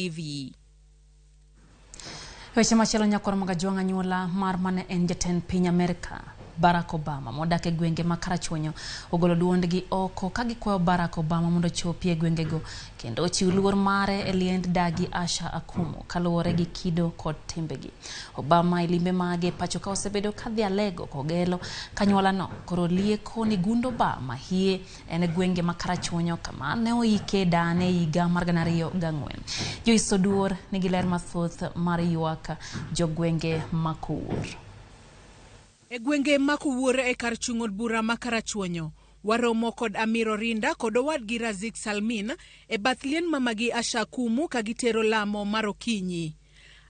TV. Weche machielo nyakwar Magajwang' anyuola mar mane en jatend piny Amerka Barack Obama modak e gwenge ma Karachuonyo ogolo duondgi oko ka gikwayo Barack Obama mondo ochopi e gwengego kendo ochiw luor mare e liend dagi Asha Akumu kaluwore gi kido kod timbegi. Obama e limbe mage pacho ka osebedo kadhi alego kogelo kanyuolano koro lieko ni gund Obama hie en e gwenge ma Karachuonyo kama ne oike dane higa mar 2004. Joyce Oduor nigi ler mathoth mar ywak jogwenge ma Kowuor. E gwenge ma Kowuor e kar chung' od bura ma Karachuonyo, waromo kod Amir Orinda kod owadgi Razik Salmin e bath liend mamagi Asha Akumu ka gitero lamo mar okinyi.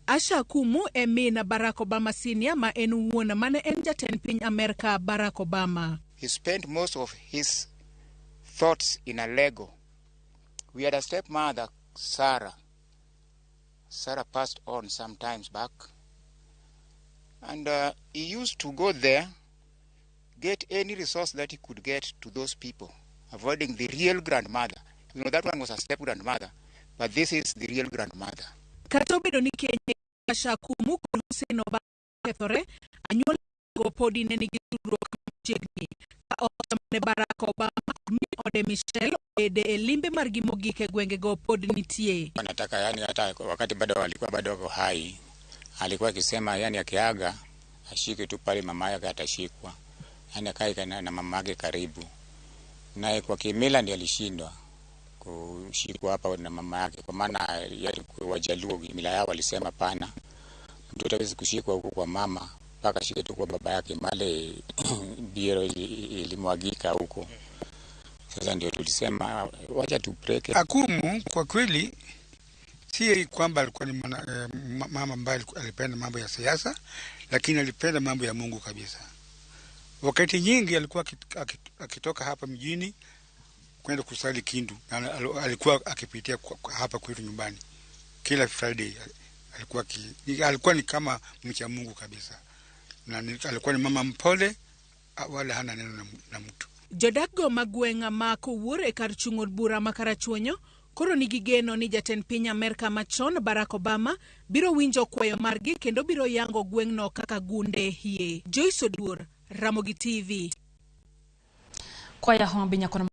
Asha Akumu e min Barack Obama Senior ma en wuon mane en jatend piny Amerka Barack Obama. He spent most of his thoughts in Alego. We had a stepmother, Sarah. Sarah passed on some times back. And he used to go there, get any resource that he could get to those people, avoiding the real grandmother. That one was a step-grandmother, but this is the real grandmother. Kata obedo ni keny Asha Akumu kod Hussein Obama okethore, anyuola go podi ne nigi tudruok machiegni. Ka ot mane Barack Obama kod min ode Michelle obede e limbe margi mogik e gwengego pod nitie. Nataka yani, hata wakati bado walikuwa bado wako hai, alikuwa akisema yani akiaga ashike tu pale mama yake atashikwa, yani akae na mama yake karibu naye. Kwa kimila ndiye alishindwa kushikwa hapa na mama yake, kwa maana Wajaluo mila yao walisema pana, mtoto hawezi kushikwa huko kwa mama mpaka ashike tu kwa baba yake, male biero ilimwagika huko. Sasa ndio tulisema wacha tupeleke. Akumu kwa kweli si kwamba alikuwa ni mama ambaye alipenda mambo ya siasa, lakini alipenda mambo ya Mungu kabisa. Wakati nyingi alikuwa akitoka hapa mjini kwenda kusali Kindu, na alikuwa akipitia hapa kwetu nyumbani kila Friday. Alikuwa ni kama mcha Mungu kabisa, na alikuwa ni mama mpole, wala hana neno na mtu. Jodak go mag gweng' ma Kowuor e kar chung' od bura ma Karachuonyo koro nigi geno ni jatend piny Amerka machon Barack Obama biro winjo kwayo margi kendo biro yango gweng'no kaka gunde hie. Joyce Oduor, Ramogi TV. Kwaya Homa Bay nyakwar.